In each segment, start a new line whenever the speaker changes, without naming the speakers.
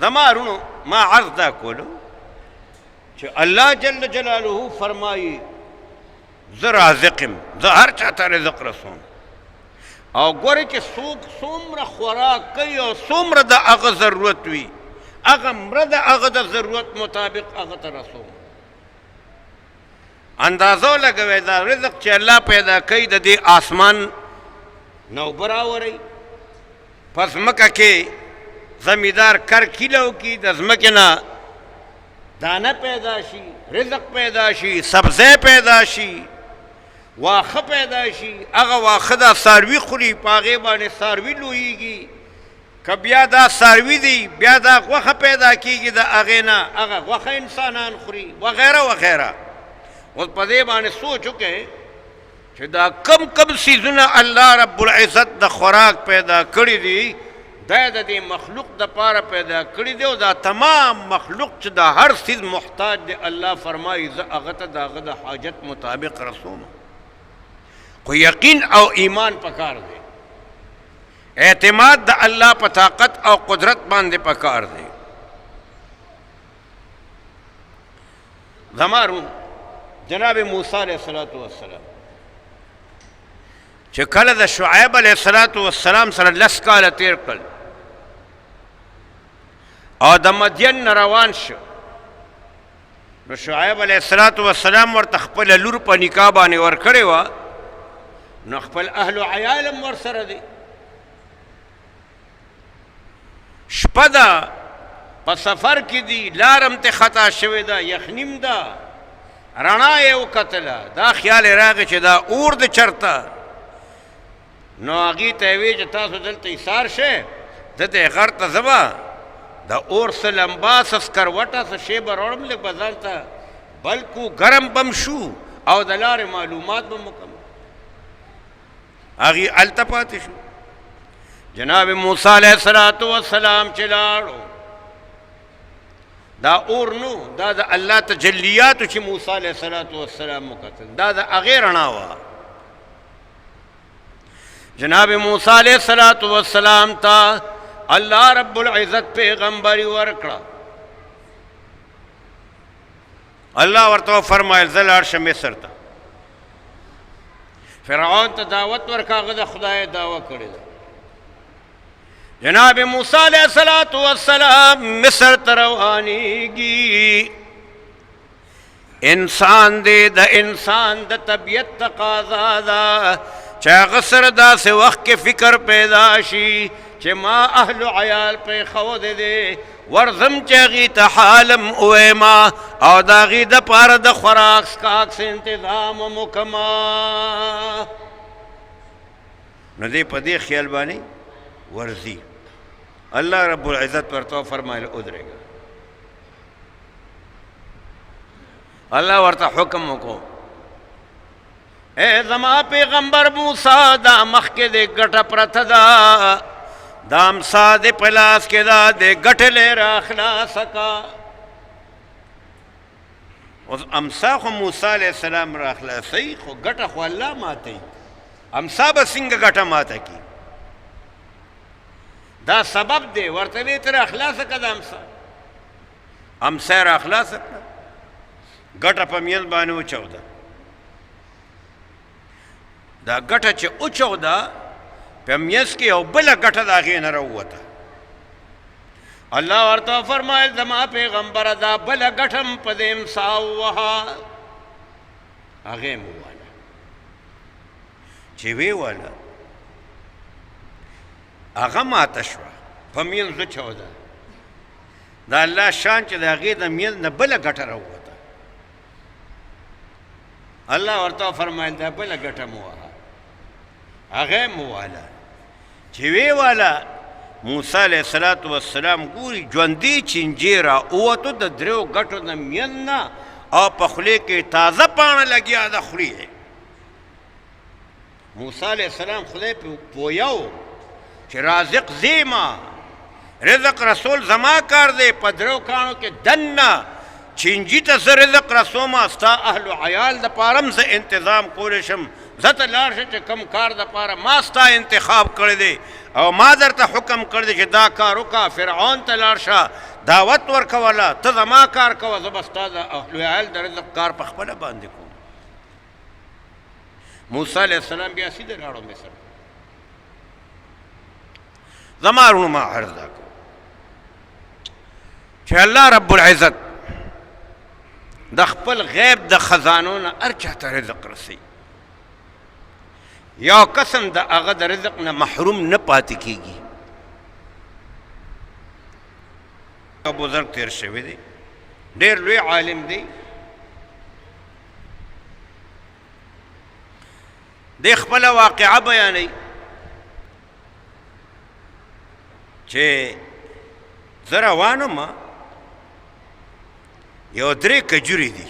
زما رونو، ما عرض دا کولو چې الله جل جلاله فرمایي زه رازق یم، زه هر چاته رزق رسوم. او ګورې چې څوک څومره خوراک کوي او څومره د هغه ضرورت وي، هغه مره د هغه د ضرورت مطابق هغه ته رسوم. اندازه ولګوئ، دا رزق چې الله پیدا کوي د دې آسمان نه اوبه راوروي، په ځمکه کې زمیندار کر کیله وکړي، د ځمکې نه دانه پیدا شي، رزق پیدا شي، سبزی پیدا شي، واښه پیدا شي، هغه واښه دا څاروي خوري، په هغې باندې څاروي لویږي. که بیا دا څاروي دي، بیا دا غوښه پیدا کیږي، د هغې نه هغه غوښه انسانان خوري، وغیره وغیره. اوس په دې باندې سوچ وکړئ چې دا کم کم څیزونه الله رب العزت د خوراک پیدا کړي دي، دا د دې مخلوق د پاره پیدا کړي دي، او دا تمام مخلوق چې د هر څیز محتاج دی، الله فرمایي زه هغه ته د هغه د حاجت مطابق رسوم. خو یقین او ایمان پکار دی، اعتماد د الله په طاقت او قدرت باندې پکار دی. زمارو جناب موسی علیہ الصلوۃ والسلام چې کله د شعیب علیه السلام سره لس کاله تیر کړل او د مدین نه روان شو، نو شعیب علیه السلام ورته خپله لور په نکاح باندې ورکړې وه، نو خپل اهل و عیال هم ورسره دی. شپه ده، په سفر کې دي، لار هم ترې خطا شوې ده، یخنیم ده، رڼا یې وکتله، دا خیال یې راغی چې دا اور د چرته. نو هغې ته یې ویې چې تاسو دلته ایسار شئ، زه دې غر ته ځم، د اور څه لمبا څه سکروټه څه شی به راوړم، لږ به ځان ته بلکو ګرم به هم شو او د لارې معلومات به مو کوم. هغې هلته پاتې شو. جناب موسی علیه السلام چې لاړو، دا اور نو دا د الله تجلیات چې موسی علیه السلام وکتل، دا د هغې رڼا وه. جناب موسی علیه السلام ته الله رب العزت پیغمبري ورکړه. الله ورته فرمایل زه لاړ شم مصر ته، فرعون ته دعوت ورکړه، هغه د خدای دعوه کړې ده. جناب موسی علیه السلام مصر ته روانېږي. انسان دی، د انسان د طبیعت تقاضا ده چې هغه سره داسې وخت کې فکر پیدا شي چې ما اهل عیال پرېښودی دی، ورځم چې هغوی ته حالم ووایم او د هغوی دپاره د خوراک څښاک څه انتظام هم وکړم. نو دی په دې خیال باندې ورځي. الله رب العزت ورته وفرمایل ودرېږه. الله ورته حکم وکړو، اے زما پیغمبر موسی، دا مخکې دې ګټه پرته ده، دا امسا دې په لاس کې ده، دې ګټې له راخلاصه کا. اوس امسا خو موسی علیه السلام راخلاصوي، خو ګټه خو الله ماتوي، امسا به څنګه ګټه ماته کړي؟ دا سبب دی ورته وی ته راخلاصه که دا امسا. امسا یې راخلاصه کړه، ګټه په مینځ باندې وچوده. دا ګټه چې وچوده په مینځ کې یو بله ګټه د هغې نه راووته. الله ورته فرمایل زما پیغمبره دا بله ګټه هم په دې امسا ووهه. هغې هم ووهله، چې ویې وهله هغه ماته شوه، په مینځ وچوده. د الله شان چې د هغې د مینځ نه بله ګټه راووته. الله ورته فرمایل دا بله ګټه مو وهه. هغه مو واله، چې وی واله موسی علیه السلام ګوري ژوندې چینجی را ووتو د دریو ګټو د مینځ نه، او په خولې کې تازه پاڼه لګیا ده خوري. موسی علیه السلام خدای په پویاو چې رازق زیما، رزق رسول زما کار دی، په درو کانو کې دننه چینجي ته زه رزق رسوم، ستا اهل و عیال د پاره هم زه انتظام کولی شم. زه ته لاړ شه چې کوم کار د پاره ما ستا انتخاب کړی دی او ما درته حکم کړی دی چې دا کار وکړه، فرعون ته لاړ شه، دعوت ورکوله، ته زما کار کوه، زه به ستا د اهل عیال د رزق کار په خپله باندې کوم. موسی علیه السلام بیا سیده لاړو مصر. زما وروڼو، ما عرض دا کوم چې الله رب العزت د خپل غیب د خزانو نه هر چاته رزق رسي، یو قسم د هغه د رزق نه محروم نه پاتې کیږي. یو بزرګ تیر شوی دی، ډیر لوی عالم دی، د خپل واقعه بیانوي چې زه روان وم، یو درې کجوري دي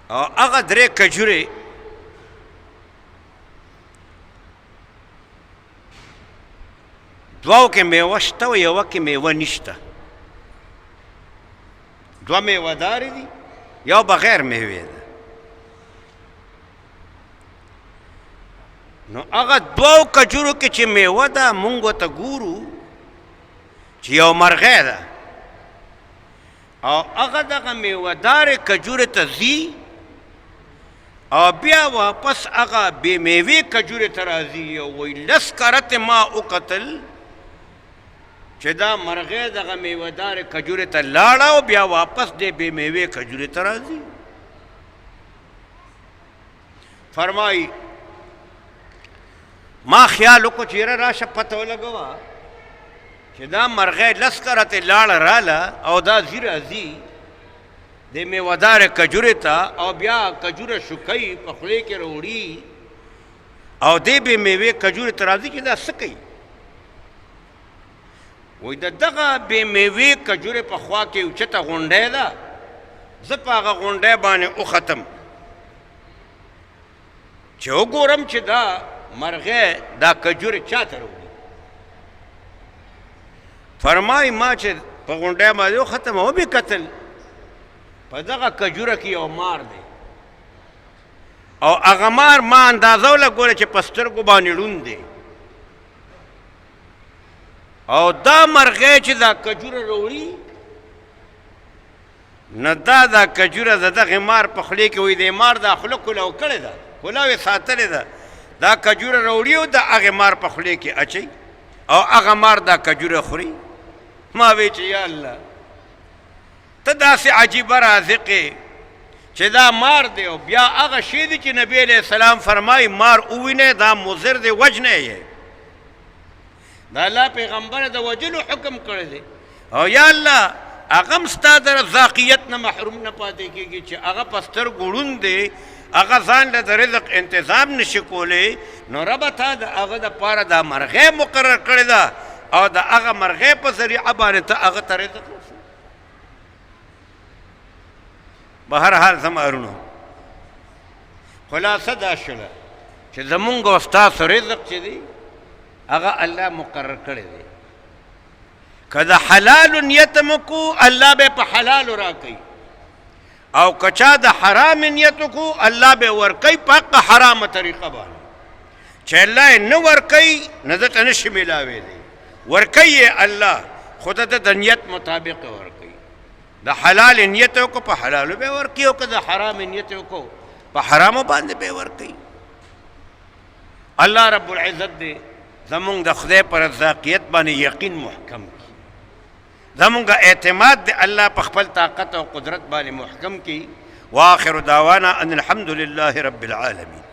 او هغه درې کجوري دوو کې میوه شته او یوه کې میوه نشته. دوه میوه دارې دي، یو بغیر میوې ده. نو هغه دوو کجورو کې چې میوه ده، مونږ ورته ګورو چې یو مرغۍ ده او هغه دغه میوه دارې کجورې ته ځي او بیا واپس هغه بې میوې کجورې ته راځي او وایي لس کرتې ما وکتل چې دا مرغۍ دغه میوه دارې کجورې ته لاړه او بیا واپس دې بې میوې کجورې ته راځي. فرمایي ما خیال وکړو چې یاره راشه پته ولګوه چې دا مرغۍ لس کرتې لاړه راله او دا ځي راځي د میوهدارې کجورې ته او بیا کجوره شوکوي په خولې کې راوړي او دې بې میوې کجورې ته راځي چې دا څه کوي. وایي د دغه بې میوې کجورې په خوا کې اوچته غونډۍ ده، زه په هغه غونډۍ باندې وختم چې وګورم چې دا مرغۍ دا کجورې چاته راوړي. فرمایي ما چې په غونډۍ باندې وختم او ومې کتل، په دغه کجوره کې یو مار دی او هغه مار ما اندازه ولګوله چې په سترګو باندې ړوند دی او دا مرغۍ چې دا کجوره راوړي نو دا دا کجوره د دغه مار په خولې کې وایي د مار دا خوله کولاو کړې ده، کولاو یې ساتلې ده، دا کجوره راوړي او د هغې مار په خولې کې اچوي او هغه مار دا کجوره خوري. ما وی چې یا الله ته داسې عجیبه رازق یې چې دا مار دی او بیا هغه شی دی چې نبی علیه السلام فرمایي مار ووینې دا مضر دی، وژنی یې. د الله پیغمبر د وجلو حکم کړی دی او یا الله هغه هم ستا د رزاقیت نه محروم نه پاتې کېږي چې هغه په سترګو ړوند دی، هغه ځان له د رزق انتظام نشي کولی، نو ربه تا د هغه دپاره دا مرغۍ مقرر کړې ده او د هغه مرغۍ په ذریعه باندې ته هغه ته رزق رسوې. به هر حال زما وروڼو خلاصه دا شوله چې زمونږ او ستاسو رزق چې دی هغه الله مقرر کړی دی. که د حلالو نیت مو کو الله به په حلالو راکوي او که چا د حرام نیت کو الله به ورکوي په حق حرامه طریقه باندې. چې الله یې نه ورکوي نو ده ته نه شي میلاوېدی، ورکوي یې الله خو ده د نیت مطابق ورکوي. د حلال نیت وکړو په حلالو به ورکوي او که د حرام نیت وکړو په حرامو باندې به ورکوي. الله رب العزت دې زمونږ د خدای پر رزاقیت باندې یقین محکم کړي، زمونږ اعتماد دې الله په خپل طاقت او قدرت باندې محکم کړي. واخر دعوانا ان الحمد لله رب العالمین.